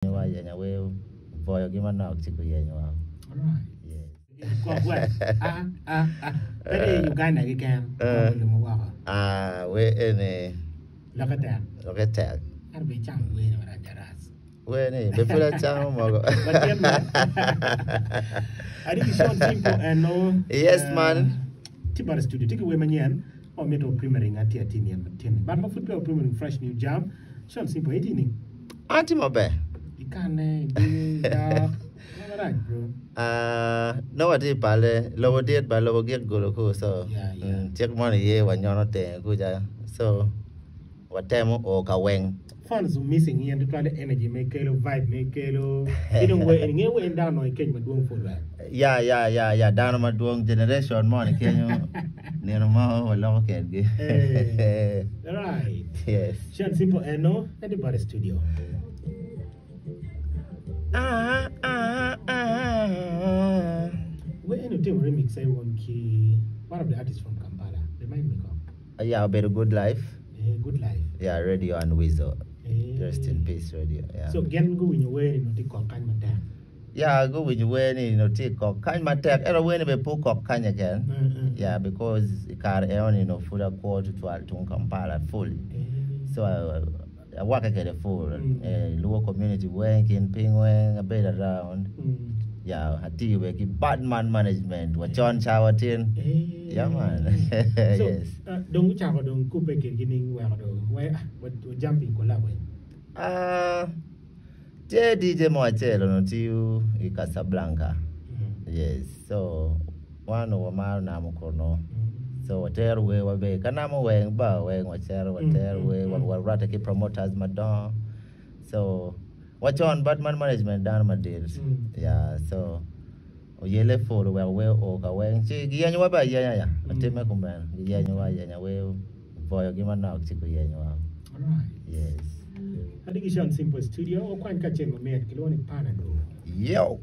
Wa yenya wer voyogi manok ci guyenyo wa. Alright. Yes. Kok wek. Ah, ah, ah. Pe ni i Uganda keken. Eh. Kok olumo woko. Ah, wer eni Lokke tek. lokke tek. Ento be icamo wer ni marac arac. Wer ni be pud acamo mogo. Madit me. Adi ki Sean Simple eno. Yes, eh, man. Tye bot i studio. Tye ki wer manyen. Ma wamito premiering ati ati nyen matin. But ma pud pe wa premiering fresh new jam. Sean Simple itye ni. An tye maber. Ikanne, idingi, idok. Ngo marac bro? Ah, nongo watye i palle, lobo dit ba lobo gik gulu ku so Yeah, yeah. mm, cik moni ye wanyono tenge kuca so watemo o ka weng. Fans who missing in tutwale energy me kelo, vibe me kelo. Ki dong wer eni, nge wer dano nongo ikec madwong pol wek. Ya ya ya ya dano madwong generation moni kenyo nino mo waloko kedgi. Eh. Right. Yes. Sean Simple eno, Anybody Studio. Ah, ah, ah. We eno timo remix ay won ki one of the artists from Kampala. Remind me ko. Yeah, obedo good life. Eh, good life. Yeah, radio and Weasel. Eh. Rest in peace, radio. Yeah. So gen guwinyo wer ni tye kok kany matek. Yeah, guwinyo wer ni no tye kok kany matek. Ento wer ni be pe okok kany keken. Mm, mm. Yeah, because i kare eno ni no pud akwo tutwal tung Kampala fully. Eh. So I, awake kede full. Mm. Eh, luwo community weng kin piny weng abedo around. Mm. Yeah, atiyo be ki Badman management wacon ca watin. Eh. Yeah man. So, yes. uh, dong gucako dong kubbe kedgi ning weko dong we ah, wa, wa jumping collab weng. Ah, tye DJ mo acel onongo tiyo i Casablanca. Mm. Yes. So wan onongo wamaro namo kunu. Mm. So watero werwa be ka namo weng ba weng wacito watero Mm, wer mm, mm. warwatte ki promoters madongo. So wacon Badman management dano madit. Mm. Yeah, so oyelle pul oweko wer oo ka weng ci giyenyowa be ayenya ya. Mm. Atime kumeno giyenyowa ayenya wer ovoyogi manok ci guyenyowa. Alright. Yes. Adi ki Sean Simple Studio, okwany kacel mamit kilwongo ni Panado. Yo.